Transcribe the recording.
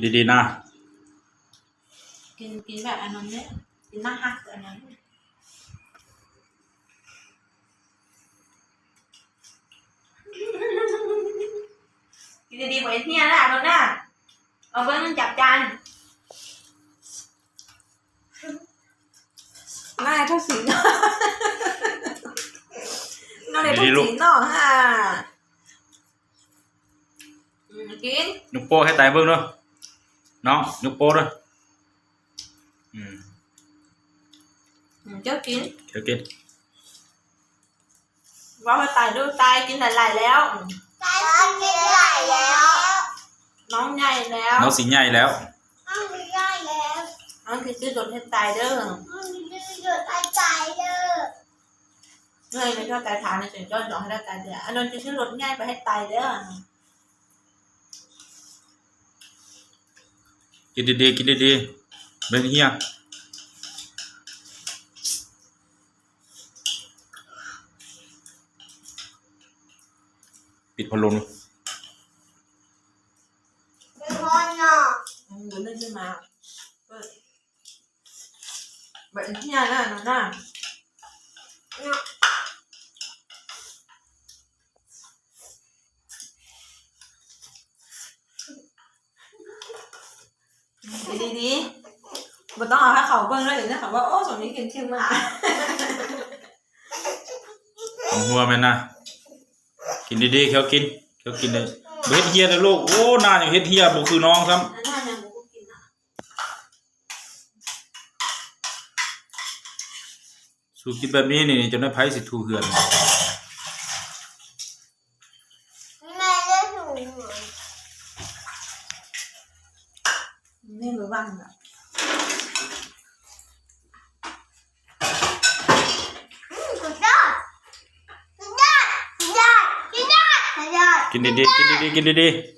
ດີໆນະ ກິນ ກິນແບບອັນນັ້ນເດ້ ກິນໜ້າຮັກອັນນັ້ນ ກິນດີໆ ບໍ່ເຮັດເຮຍນະ ອັນນັ້ນນະ ເອົາເບິ່ງ ຈັບຈານ. ໜ້າເທົ່າສີເນາະ ໜ້າເທົ່າສີເນາະ ຫາ ອືມ ກິນ ຍົກໂປ້ໃຫ້ຕາຍເບິ່ງເດີ ນ້ອງ ຍົກໂປ້ເດີ ອືມ ອືມ ເຈົ້າກິນ ເຈົ້າກິນ. ເວົ້າໃຫ້ຕາຍດູ ຕາຍກິນຫຼາຍໆແລ້ວ ຕາຍກິນຫຼາຍແລ້ວ ນ້ອງໃຫຍ່ແລ້ວ ນ້ອງຊິໃຫຍ່ແລ້ວ ນ້ອງຊິໃຫຍ່ແລ້ວ ນ້ອງຊິຊື້ລົດໃຫ້ຕາຍເດີ ນ້ອງຊິຊື້ລົດໃຫ້ຕາຍເດີ ເມື່ອຍໄປທອດຕາຍທານໃນເຊີນຈ້ອນຈອງໃຫ້ຕາຍເດີ ອານົນຊິຊື້ລົດໃຫຍ່ໄປໃຫ້ຕາຍເດີ. ກິນດີໆ ກິນດີໆ ເບັງເຮຍ ປິດພັດລົມ ເປັນຮ້ອນເນາະ ອືມ ເບິ່ງເດ້ ມາ ເປີດ ເບັງເຮຍນະ ນະ ນະ. ກິນດີໆ ບໍ່ຕ້ອງເອົາໃຫ້ເຂົາເບິ່ງເລີຍເດ້ ເຂົາວ່າ ໂອ້ ສົມນີ້ກິນເຄັມມາ ເອົາຫົວແມ່ນນະ ກິນດີໆ ເຂົາກິນ ເຂົາກິນເດີ ບໍ່ເຮັດເຮຍເດີລູກ ໂອ້ ໜ້າຍັງເຮັດເຮຍ ບໍ່ຄືນ້ອງຊ້ຳ ອັນນັ້ນຍັງບໍ່ກິນນະ. ສູກິນແບບນີ້ນີ້ ຈະໄດ້ໃຜຊິຖູເຮືອນ ແມ່ໄດ້ຖູເຮືອນ ແມ່ບໍ່ວ່າງລະ ອືມ ສຸດຍອດ ສຸດຍອດ ສຸດຍອດ ສຸດຍອດ ສຸດຍອດ ກິນດີໆ ກິນດີໆ ກິນດີໆ.